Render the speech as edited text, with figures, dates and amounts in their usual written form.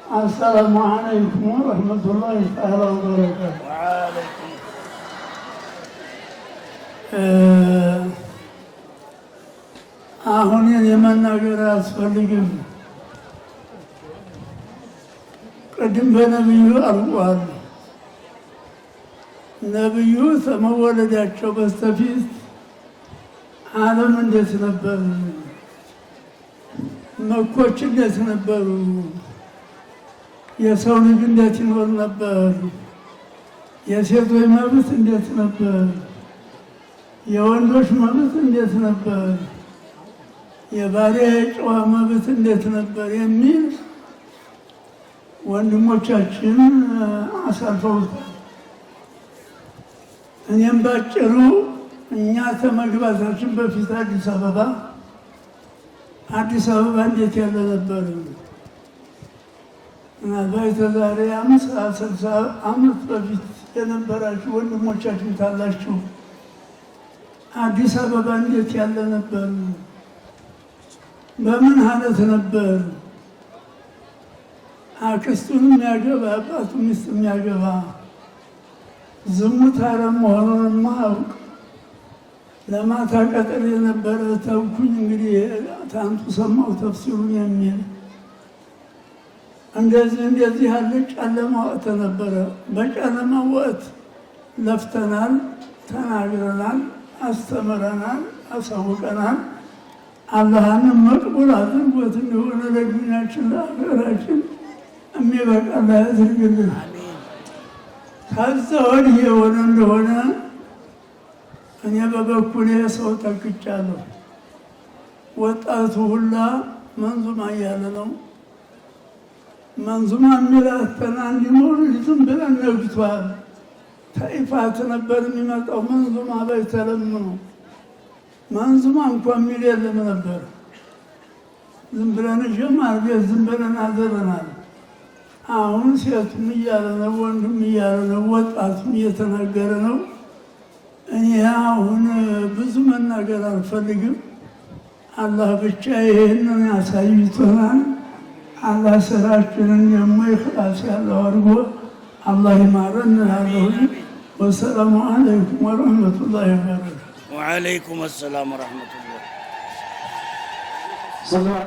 السلام عليكم ورحمة الله تعالى وبركاته። وعليكم አሁን የኔ መናገር አያስፈልግም። ቅድም በነቢዩ አልቋል። ነቢዩ ከመወለዳቸው በስተፊት ዓለም እንዴት ነበር? መኮች እንዴት ነበሩ? የሰው ልጅ እንዴት ይኖር ነበር? የሴቶች መብት እንዴት ነበር? የወንዶች መብት እንዴት ነበር? የባሪያ የጨዋ መብት እንዴት ነበር? የሚል ወንድሞቻችን አሳልፈውታል። እኔም ባጭሩ እኛ ከመግባታችን በፊት አዲስ አበባ እንዴት ያለ ነበር? ምናልባት ከዛሬ 50-60 ዓመት በፊት የነበራችሁ ወንድሞቻችን ካላችሁ አዲስ አበባ እንዴት ያለ ነበር? በምን ሀለት ነበር? አክስቱን የሚያገባ፣ አባቱ ሚስት የሚያገባ፣ ዝሙት ሐራም መሆኑን ማያውቅ፣ ለማታ ቀጠር የነበረ ተውኩኝ እንግዲህ ታንቱ ሰማው ተፍሲሩን የሚል እንደዚህ እንደዚህ ያለ ጨለማ ወቅት ነበረ። በጨለማ ወቅት ለፍተናል፣ ተናግረናል፣ አስተምረናል፣ አሳውቀናል። አላህንም መቅቡል አድርጎት እንደሆነ ለዱንያችን ለአገራችን የሚበቃ ያድርግልን። ከዛ ወዲህ የሆነ እንደሆነ እኔ በበኩሌ ሰው ተክቻለሁ። ወጣቱ ሁላ መንዙማ እያለ ነው። መንዙማ የሚላተን እንዲሞሉ ዝም ብለን ነግቷል። ተይፋት ነበር የሚመጣው መንዙማ በይ ተለምኖ፣ መንዙማ እንኳ የሚል የለም ነበር። ዝም ብለን ጀማር ቤት ዝም ብለን አድረናል። አሁን ሴቱም እያለ ነው፣ ወንዱም እያለ ነው፣ ወጣቱም እየተናገረ ነው። እኔ አሁን ብዙ መናገር አልፈልግም። አላህ ብቻ ይህንን ያሳይቶናል። አላህ ስራችንን ደግሞ ኢኽላስ ያለው አድርጎ አላህ ይማረን እላለሁኝ። والسلام عليكم ورحمة الله وبركاته። وعليكم السلام ورحمة الله።